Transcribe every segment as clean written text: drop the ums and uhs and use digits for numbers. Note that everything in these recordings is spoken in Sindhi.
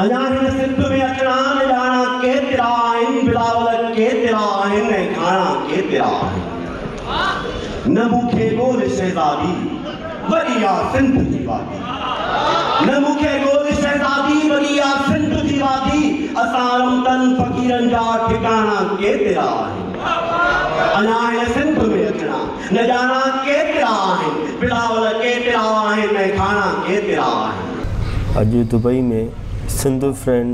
اڃا هن سنڌ ۾ اچڻا نه ڄاڻان ڪيترا آهن بلاول ڪيترا آهن ۽ کاڻا ڪيترا آهن نه مون کي ڳول شهزادي وري آ سنڌ جي وادي نه مون کي ڳول شهزادي وري آ سنڌ جي وادي اسان رمتن فقيرن جا ٺڪاڻا ڪيترا آهن اڃا هن سنڌ ۾ اچڻا نه ڄاڻان ڪيترا آهن بلاول ڪيترا آهن ۽ کاڻا ڪيترا آهن. اڄ دبئي ۾ سنڌ فرينڊ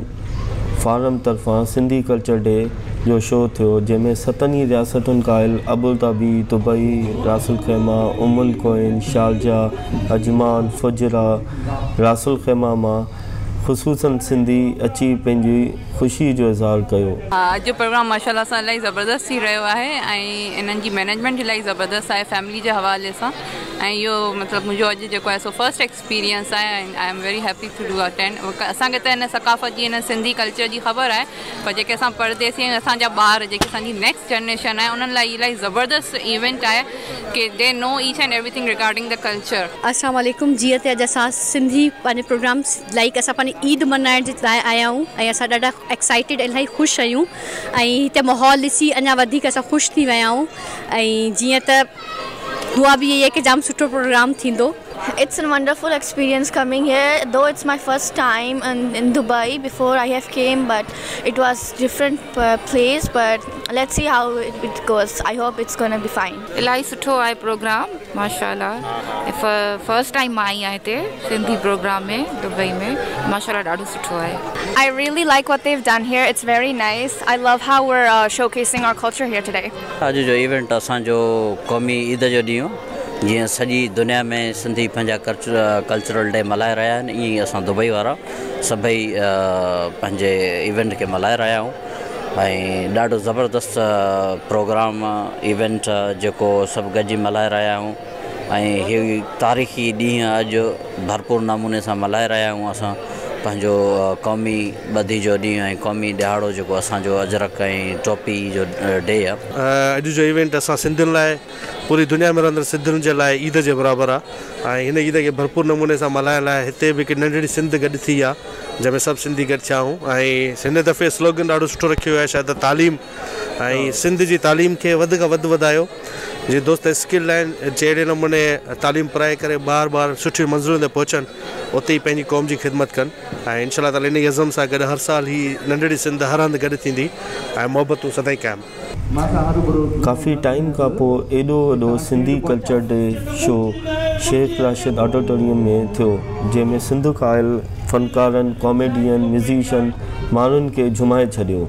فارم طرفان سنڌي ڪلچر ڊي جو شو ٿيو جنهن ۾ ستن ئي رياستن کان آيل ابوظهبي، دبئي، راس الخيمه، ام القوين، شارجه، عجمان، فجيره، راس الخيمه مان خصوصن سنڌي اچي پنهنجي خوشي جو اظهار ڪيو. اڄ جو پروگرام ماشاء الله سان الاهي زبردست ٿي رهيو آهي ۽ انهن جي مئنيجمينٽ الاهي زبردست آهي فيملي جي حوالي سان ۽ اهو مطلب منهنجو اڄ جيڪو آهي سو فرسٽ ايڪسپيرينس آهي ۽ I am very happy to do attend اسان کي ته هن ثقافت جي هن سنڌي ڪلچر جي خبر آهي پر جيڪي اسان پرديسي آهيون اسان جا ٻار جيڪي اسان جي نيڪسٽ جنريشن آهي انهن لاء الاهي زبردست ايونٽ آهي ڪي they know each and everything regarding the culture. السلام عليڪم جيئن ته اڄ اسان سنڌي پنهنجو پروگرام لائيڪ اسان پنهنجي عيد منائڻ جي لاء آيا آهيون ۽ اسان ڏاڍا ايڪسائيٽيڊ الاهي خوش آهيون ۽ هتي ماحول ڏسي اڃا وڌيڪ اسان خوش ٿي ويا آهيون ۽ جيئن ته دعا به اها ئي آهي ڪه جام سٺو پروگرام ٿيندو. It's a wonderful experience coming here though it's my first time in Dubai before I have came but it was different place but let's see how it goes I hope it's gonna be fine. الاهي سٺو آهي پروگرام ماشاءالله فرسٽ ٽائيم مان آئي آهيان هتي سنڌي پروگرام ۾ دبئي ۾ ماشاءالله ڏاڍو سٺو آهي. I really like what they've done here it's very nice I love how we're showcasing our culture here today. اڄ جو ايونٽ اسان جو قومي عيد جو ڏينهن جيئن سڄي دنيا ۾ سنڌي پنهنجا ڪلچرل ڊي ملهائي رهيا آهن ائين ئي اسان دبئي وارا سڀئي پنهنجي ايونٽ کي ملهائي رهيا آهيون ۽ ڏاڍو زبردست پروگرام ايونٽ جيڪو سڀ گڏجي ملهائي رهيا آهيون ۽ هي تاريخي ڏينهن اڄ ڀرپور نموني سان ملهائي رهيا آهيون اسان پنهنجو قومي ٻڌي جو ڏينهن ۽ قومي ڏهاڙو جيڪو اسان جو اجرڪ ۽ ٽوپي جو ڊي آ. اڄ جو ايونٽ اسان سنڌين لاء پوري دنيا ۾ رهندڙ سنڌين جي لاء عيد جي برابر آ ۽ هن عيد کي ڀرپور نموني سان ملهائڻ لاء هتي به هڪ ننڍڙي سنڌ گڏ ٿي آ جنهن ۾ سڀ سنڌي گڏ ٿيا آهيون ۽ هن دفعي سلوگن ڏاڍو سٺو رکيو ويو آهي شايد ته تعليم ۽ سنڌ جي تعليم کي وڌ کان وڌ وڌايو جيئن دوست اسڪلڊ آهن جهڙي نموني تعليم پرائي ڪري ٻاهر ٻاهر سٺين منزلن تي پهچن اتي ئي پنهنجي قوم جي خدمت ڪن ۽ انشاء الله تعالي انهي عزم سان گڏ هر سال هي ننڍڙي سنڌ هر هنڌ گڏ ٿيندي ۽ محبتون سدائين قائم. ڪافي ٽائيم کان پوء ايڏو وڏو Sindhi culture day show Sheikh Rashid auditorium ۾ ٿيو جنهن ۾ سنڌ کان آيل فنڪارن، ڪاميڊين، ميوزيشن ماڻهن کي جهومائي ڇڏيو.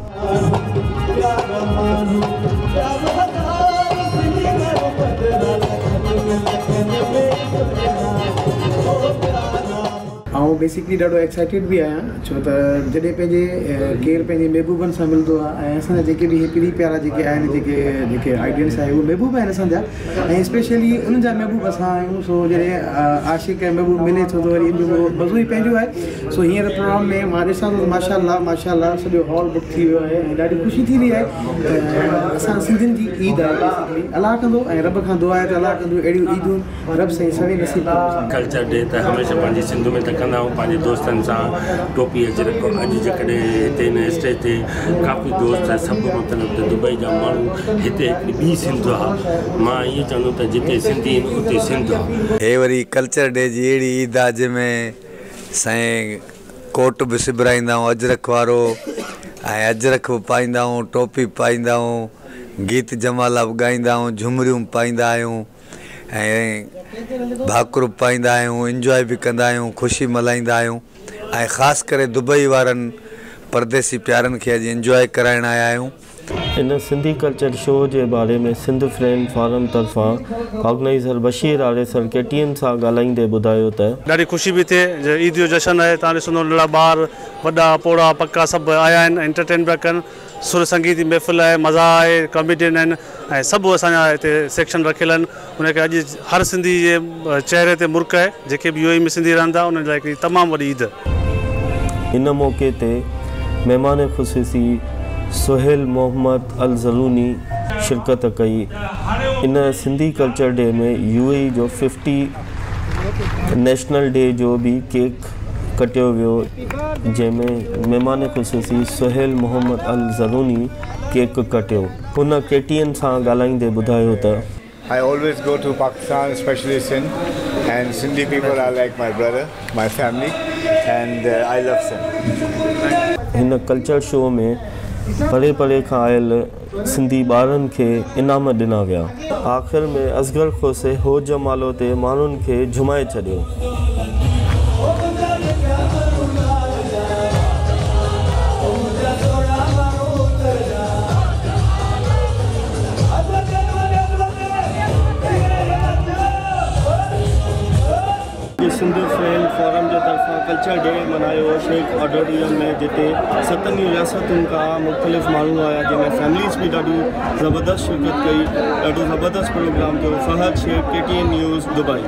آئون بيسيڪلي ڏاڍو ايڪسائيٽيڊ به آهيان ڇو ته جڏهن پنهنجي ڪير پنهنجي محبوبن سان ملندو آهي ۽ اسان جا جيڪي به هي پرين پيارا جيڪي آهن جيڪي جيڪي آڊينس آهي اهي محبوب آهن اسان جا ۽ اسپيشلي انهن جا محبوب اسان آهيون سو جڏهن عاشق ۽ محبوب ملي ٿو ته وري ان جو مزو ئي پنهنجو آهي سو هينئر پروگرام ۾ مان ڏسان ٿو ته ماشاء الله ماشاء الله سڄو هال بڪ ٿي ويو آهي ۽ ڏاڍي خوشي ٿي رهي آهي ته اسان سنڌين جي عيد آهي بيسيڪلي الله ڪندو ۽ رب کان دعا آهي ته الله ڪندو اهڙيون عيدون رب سائين سوين نصيب ڪندو سائين. ڪلچر ڊي ته هميشه پنهنجي سنڌ ۾ ته ڪندا آهيون پنهنجي دوستن سان ٽوپي اجرڪ اڄ جيڪڏهن هتي هن اسٽيج تي ڪافي دوست سڀ مطلب ته دبئي جا ماڻهو هتي هڪڙي ٻي سنڌ آ مان ائين چوندم ته جتي سنڌي آهن اتي سنڌ آ. هي وري ڪلچر ڊي جي اهڙي عيد آ جنهن ۾ سائين ڪوٽ به سبرائيندا آهيون اجرڪ وارو ۽ اجرڪ به پائيندا آهيون ٽوپي به پائيندا آهيون گيت جمالا به ڳائيندا آهيون جهمريون به پائيندا آهيون ۽ ڀاڪر به پائيندا آهيون انجواء به ڪندا آهيون خوشي ملهائيندا آهيون ۽ خاص ڪري دبئي وارن پرديسي پيارن کي اڄ انجواء ڪرائڻ آيا آهيون. ان سنڌي ڪلچر شو جي باري ۾ سنڌ فرينڊ فارم طرفان آرگنائيزر بشير آريسر ڪي ٽي اين سان ڳالهائيندي ٻڌايو ته. ڏاڍي خوشي پئي ٿئي جو عيد جو جشن آهي توهان ڏسندو ننڍڙا ٻار وڏا پوڙها پڪا سڀ آيا آهن انٽرٽين پيا ڪن سر سنگيت جي محفل آهي مزاح آهي ڪاميڊين آهن ۽ سڀ اسان جا هتي سيڪشن رکيل آهن ان ڪري اڄ هر سنڌي جي چهري تي مرڪ آهي جيڪي به يو اي اي ۾ سنڌي رهن ٿا انهن لاء هڪڙي تمام وڏي عيد. ان موقعي تي مهمان خصوصي سهيل محمد الزروني شرڪت ڪئي. ان سنڌي ڪلچر ڊي ۾ يو اي اي جو ففٽي نيشنل ڊي جو به ڪيڪ ڪٽيو ويو جنهن ۾ مهمان خصوصي سهيل محمد الزروني ڪيڪ ڪٽيو. هن ڪي ٽي اين سان ڳالهائيندي ٻڌايو ته. I always go to Pakistan, especially Sindh, and Sindhi people are like my brother, my family, and I love Sindh. هن ڪلچر شو ۾ پري پري کان آيل سنڌي ٻارن کي انعام ڏنا ويا. آخر ۾ اصغر کوسي هو جمالو تي ماڻهن کي جهومائي ڇڏيو. سنڌ فرينڊ فورم جي طرفان ڪلچر ڊي ملهايو ويو شيخ آڊيٽوريم ۾ جتي ستن ئي رياستن کان مختلف ماڻهو آيا جنهن ۾ فيمليز به ڏاڍي زبردست شرڪت ڪئي ڏاڍو زبردست پروگرام ٿيو Fahad Shaikh K T N news Dubai.